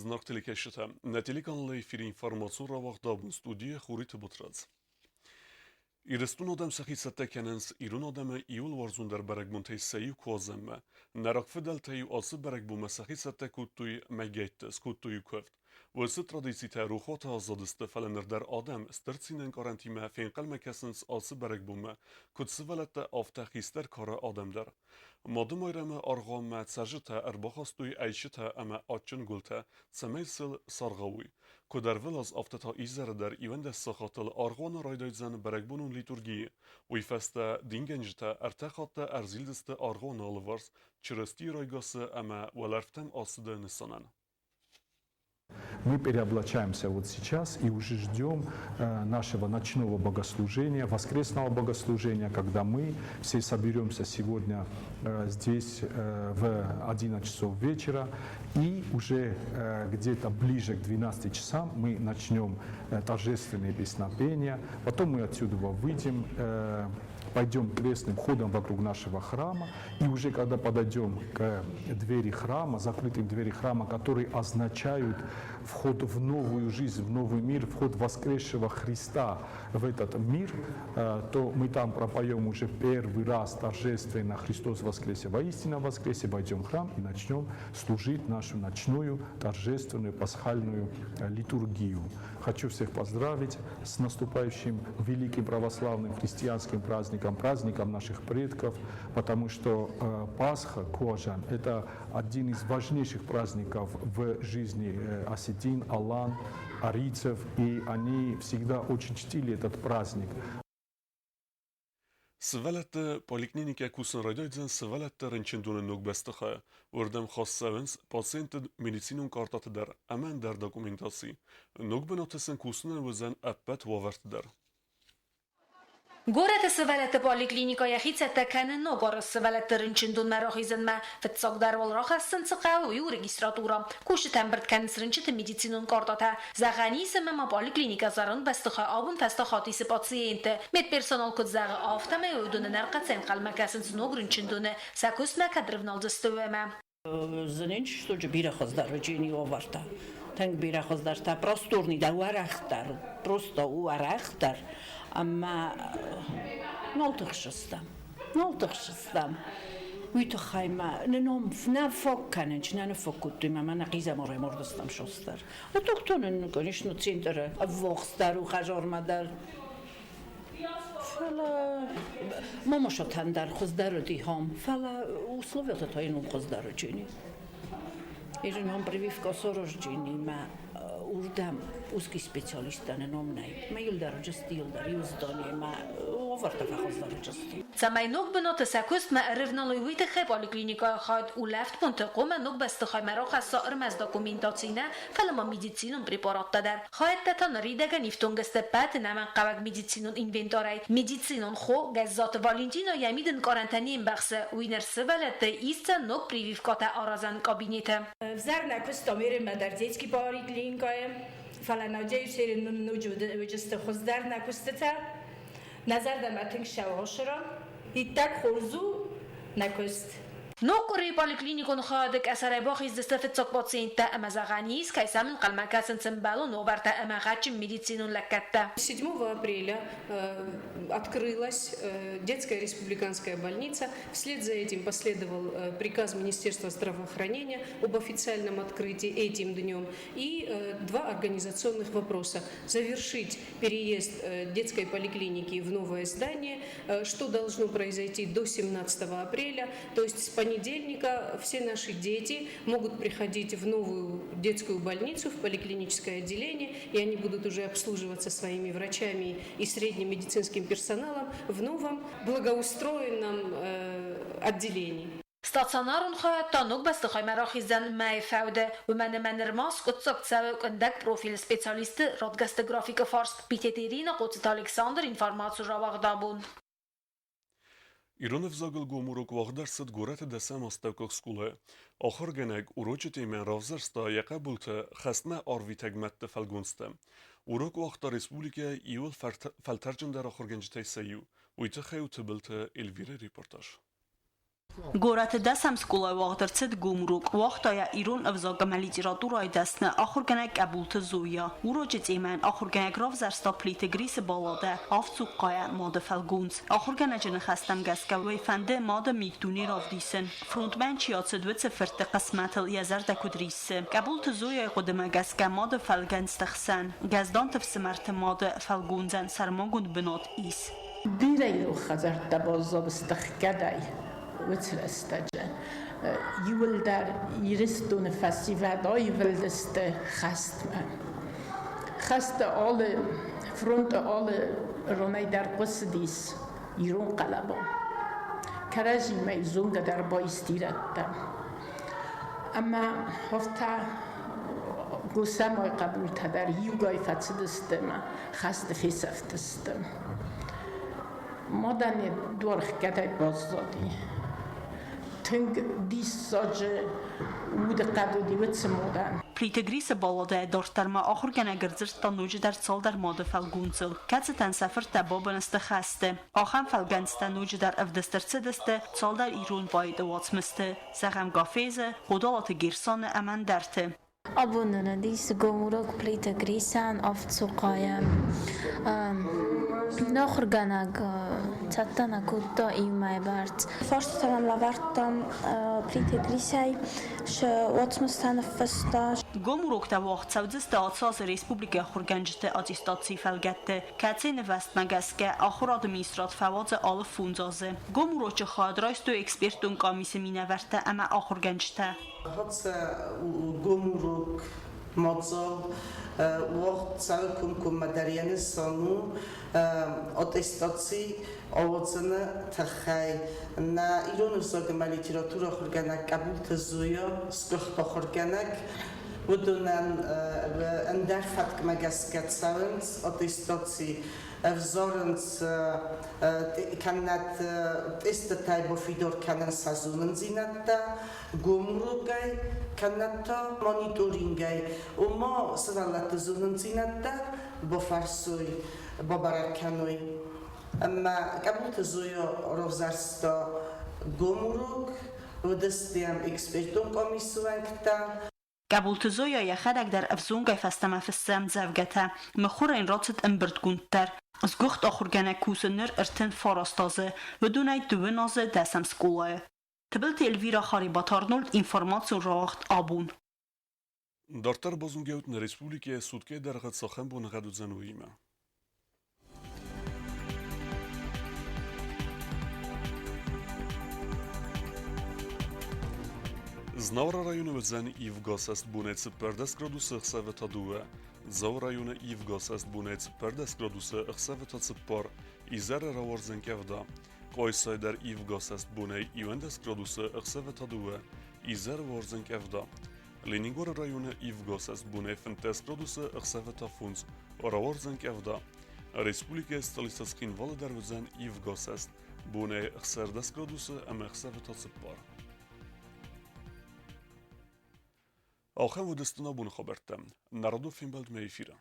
Зынаргъ телекӕсджытӕ, нӕ телеканалы эфиры информацион рауагъд абон студийы Хуриты Батрадз. Ирыстон адӕм сӕхи цӕттӕ кӕнынц ирон адӕмы иуыл уарзондӕр бӕрӕгбонтӕй сӕ иу Куадзӕнмӕ. Нӕ рагфыдӕлтӕ-иу ацы бӕрӕгбонмӕ сӕхи цӕттӕ кодтой мӕйгӕйтты, скодтой-иу куывд. Уыцы традицитӕ рохуаты аззадысты, фӕлӕ ныр дӕр адӕм стыр цинӕнкъарӕнтимӕ фенхъӕлмӕ кӕсынц ацы бӕрӕгбонмӕ, куыд сывӕллӕттӕ, афтӕ хистӕр кары адӕм дӕр. Мады Майрӕмы аргъуанмӕ цӕрджытӕ ӕрбахастой ӕйчытӕ ӕмӕ адджын гуылтӕ, цӕмӕй сыл саргъауой. Куыд ӕрвылаз, афтӕ та изӕры дӕр 11 сахатыл аргъуаны райдайдзӕн бӕрӕгбонон литургийы. Уый фӕстӕ дингӕнджытӕ ӕртӕ хатты ӕрзилдзысты аргъуаны алыварс Чырыстийы райгасы ӕмӕ уӕлӕрвтӕм ацыды нысанӕн. Мы переоблачаемся вот сейчас и уже ждем нашего ночного богослужения, воскресного богослужения, когда мы все соберемся сегодня здесь в 11 часов вечера и уже где-то ближе к 12 часам мы начнем торжественные песнопения, потом мы отсюда выйдем, пойдем крестным ходом вокруг нашего храма, и уже когда подойдем к двери храма, закрытым двери храма, которые означают вход в новую жизнь, в новый мир, вход воскресшего Христа в этот мир, то мы там пропоем уже первый раз торжественно «Христос воскресе, воистину воскресе», войдем в храм и начнем служить нашу ночную торжественную пасхальную литургию. Хочу всех поздравить с наступающим великим православным христианским праздником, праздником наших предков, потому что Пасха, Кожан, это один из важнейших праздников в жизни осетин, алан, арийцев, и они всегда очень чтили этот праздник. Сывӕллӕтты поликлиникӕ кусын райдайдзӕн сывӕллӕтты рынчындоны ног бӕстыхайы. Уырдӕм хаст цӕуынц пациентты медицинон картӕты дӕр ӕмӕ ӕндӕр документаци. Ног бынаты сын кусынӕн уыдзӕн ӕппӕт уавӕрты дӕр. Горӕты сывӕллӕтты поликлиникӕ йӕхи цӕттӕ кӕны ног арӕзт сывӕллӕтты рынчындонмӕ рахизынмӕ. Фыццагдӕр уал рахӕссын цы хъӕуы, уый у регистратурӕ. Кусджытӕ ӕмбырд кӕнынц рынчынты медицинон картӕтӕ. Зӕгъӕн ис, ӕмӕ ма поликлиникӕ зӕронд бӕстыхай абон фӕстаг хатт исы пациентты. Медперсонал куыд зӕгъы, афтӕмӕй уыдонӕн ӕрхъӕцӕй ӕнхъӕлмӕ кӕсынц ног рынчындоны, сӕ куыстмӕ кӕд рывналдзысты, уымӕ. Зынинчстоджы бирӕ хуыздӕр уыди уавӕртӕ. Тынг бирӕ хуыздӕртӕ. Просторный дӕр, уӕрӕхдӕр, просто уӕрӕхдӕр. Ӕмӕ нал тыхсыстӕм, нал тыхсыстӕм. Уый тыххӕй ма нӕ ном нӕ фаг кӕнын, чи нӕ ныффаг кодтой, мӕ мӕнӕ хъизӕмарӕй мардыстӕм сосдӕр. А так-то нын, конечно, центры ӕввахсдӕр у хӕдзармӕ дӕр. Фӕлӕ мамашатӕн дӕр хуыздӕр уыди хом, фӕлӕ условиятӕ та йын хуыздӕр уыди. Ирын ам прививка сараздзини мӕ уырдӕм узкий специалисттӕн ном нӕй. Мӕ йыл дӕр уыдысты, йыл дӕр иу здание мӕ уавӕртӕ фӕхуыздӕр уыдысты. Цӕмӕй ног бынаты сӕ куыстмӕ ӕрывналой, уый тыххӕй поликлиникӕйы хайад улӕфтбонты хъуамӕ ног бӕстыхаймӕ рахӕсса ӕрмӕст документаци нӕ, фӕлӕ ма медицинон препараттӕ дӕр. Хайӕдтӕ та ныридӕгӕн ифтонг сты ӕппӕт ӕнӕмӕнгхъӕуӕг медицинон инвентарӕй. Медицинон хо Гӕззаты Валентина йӕ мидӕнкъарӕнтӕ не мбӕхсы, уый ныр сывӕллӕтты исдзӕн ног прививкӕтӕ аразӕн кабинеты. Ӕвзӕр нӕ куыстам Еремӕ дӕр детский поликлиникӕйы, фӕлӕ надеюсь, ноджы уыдысты хуыздӕр нӕ куыстытӕ. Нӕ зӕрдӕмӕ тынг сӕугъуысыры. Иттӕг хорз у нӕ куыст. Ног къуырийы поликлиникон хайады къӕсӕрӕй бахиздзысты фыццаг пациенттӕ ӕмӕ зӕгъӕн ис, кӕй сӕм ӕнхъӕлмӕ кӕсынц ӕмбӕлон уавӕртӕ ӕмӕ гъӕдджын медицинон лӕггӕдтӕ. 7 апреля открылась детская республиканская больница. Вслед за этим последовал приказ Министерства здравоохранения об официальном открытии этим днем и два организационных вопроса. Завершить переезд детской поликлиники в новое здание, что должно произойти до 17 апреля. То есть с понедельника все наши дети могут приходить в новую детскую больницу, в поликлиническое отделение, и они будут уже обслуживаться своими врачами и средним медицинским персоналом в новом благоустроенном отделении. Стационарон хайад та ног бӕстыхаймӕ рахиздзӕн мӕйы фӕуды. Уымӕн ӕмӕ нырма скъуыддзаг цӕуы къуындӕг профилы специалистты радгӕсты графикы фарст. Битеты Ирина, Хъоцыты Александр, информаци рауагъд абон. Ирон ӕвзагыл гом урок уагъд ӕрцыд горӕты дӕсӕм астӕуккаг скъолайы. Ахуыргӕнӕг урочы темӕ равзӕрста йӕ хъӕбулты хӕстмӕ арвитӕг мӕдты фӕлгонцтӕ. Урок уагъта республикӕйы иууыл фӕлтӕрджындӕр ахуыргӕнджытӕй сӕ иу. Уый тыххӕй у Тыбылты Эльвирӕйы репортаж. Горӕты дӕсӕм скъолайы уагъд ӕрцыд гом урок. Уагъта йӕ ирон ӕвзаг ӕмӕ литературӕйы дӕсны ахуыргӕнӕг Къӕбулты Зоя. Урочы темӕйӕн ахуыргӕнӕг равзӕрста Плиты Грисы балладӕ «Авд цухъхъайӕ мады фӕлгонц». Ахуыргӕнӕджы ныхӕстӕм гӕсгӕ уый фӕнды мады миддуне равдисын. Фронтмӕ чи ацыд, уыцы фыртты хъысмӕтыл йӕ зӕрдӕ куыд риссы. Къӕбулты Зояйы хъуыдымӕ гӕсгӕ мады фӕлгӕнцты хсӕн Гӕздӕнты фсымӕрты мады фӕлгондзӕн сӕрмагонд бынат ис. Бирӕ ирон хӕдзӕрттӕ баззадысты хгӕдӕй уыцы рӕстӕджы. Иуылдӕр Ирыстоны фӕсивӕд аивылдысты хӕстмӕ. Хӕсты алы фронты алы ронӕй дӕр хъуысыдис ирон хъӕлӕба. Кӕрӕдзимӕ зонгӕ дӕр баисты ирӕттӕ. Ӕмӕ афтӕ Госӕмайы хъӕбултӕ дӕр иугай фӕцыдысты ӕмӕ хӕсты фесӕфтысты. Мадӕн йӕ дуар хгӕдӕй баззади. Тынг диссаджы удыхъӕд уыди уыцы мадӕн. Плиты Грисы балладӕйӕ дарддӕр ма ахуыргӕнӕг ӕрдзырдта ноджыдӕр цалдӕр мады фӕлгонцыл, кӕцытӕн сӕ фырттӕ бабын сты хӕсты. Ахӕм фӕлгӕнцтӕ ноджыдӕр ӕвдыст ӕрцыдысты цалдӕр ирон поэты уацмысты, зӕгъӕм, Гафезы, Хъодалаты Герсаны ӕмӕ ӕндӕрты. Абон нын ис гом урок Плиты Грисӕн Авдцухъайӕ. Ахуыргӕнӕг цӕттӕ нӕ кодта иу мӕйы бӕрц. Фарстытӕ нӕм лӕвӕрдтам Плиты Грисӕй, сӕ уацмыстӕ ныффыста. Гом уроктӕ уагъд цӕудзысты ацы азы республикӕйы ахуыргӕнджыты аттестацийы фӕлгӕтты, кӕцыйы нывӕзтмӕ гӕсгӕ Ахуырады министрад фӕуадзы алы фондз азы. Гом урочы хайад райстой экспертон къамисы минӕвӕрттӕ ӕмӕ ахуыргӕнджытӕ. Хӕццӕ гом урок мадзал уагъд цӕуы комкоммӕ дӕр йӕ нысан у аттестаци ауадзыны тыххӕй. Нӕ ирон ӕвзаг ӕмӕ литературӕ ахуыргӕнӕг Къӕбулты Зоя сгуыхт ахуыргӕнӕг. Уыдонӕн ӕндӕр фӕткмӕ гӕсгӕ цӕуынц аттестаци ӕвзарынц кӕнӕд тестытӕй бафидар кӕнын сӕ зонындзинӕдтӕ гом урокӕй кӕнӕд та мониторингӕй, ома сывӕллӕтты зонындзинӕдтӕ бафӕрсой, бабӕрӕг кӕной. Ӕмӕ Къӕбулты Зоя равзӕрста гом урок, уыдыстӕм экспертон къамисы уӕнгтӕ. Къӕбулты Зоя йӕхӕдӕг дӕр ӕвзонгӕй фӕстӕмӕ фыссы ӕмдзӕвгӕтӕ, мыхуыр ын рацыд ӕмбырдгонд дӕр. Сгуыхт ахуыргӕнӕг кусы ныр 39 азы, уыдонӕй дыууын азы дӕсӕм скъолайы. Тыбылты Эльвира Харебаты Арнольд информацион рауагъд «Абон». Дарддӕр базонгӕут нӕ республикӕйы суткӕйы дӕргъы цахӕм боныгъӕд уыдзӕн, уыимӕ. Знауыры районы уыдзӕн ивгӕ цӕст бонӕй 14 градусы, ӕхсӕвы та дыууӕ. Дзауы районы ивгӕ цӕст бонӕй 14 градусы, ӕхсӕвы та цыппар. Изӕры рауардзӕн къӕвда. Къуайсайы дӕр ивгӕ цӕст бонӕй 11 градусы, ӕхсӕвы та дыууӕ. Изӕры уардзӕн къӕвда. Ленингоры районы ивгӕ цӕст бонӕй 15 градусы, ӕхсӕвы та фондз. Рауардзӕн къӕвда. Республикӕйы столицӕ Цхинвалы дӕр уыдзӕн ивгӕ цӕст. Бонӕй 16 градусы ӕмӕ ӕхсӕвы та цыппар. Ахӕм уыдысты нӕ боны хабӕрттӕ. Народон фембӕлдмӕ эфиры.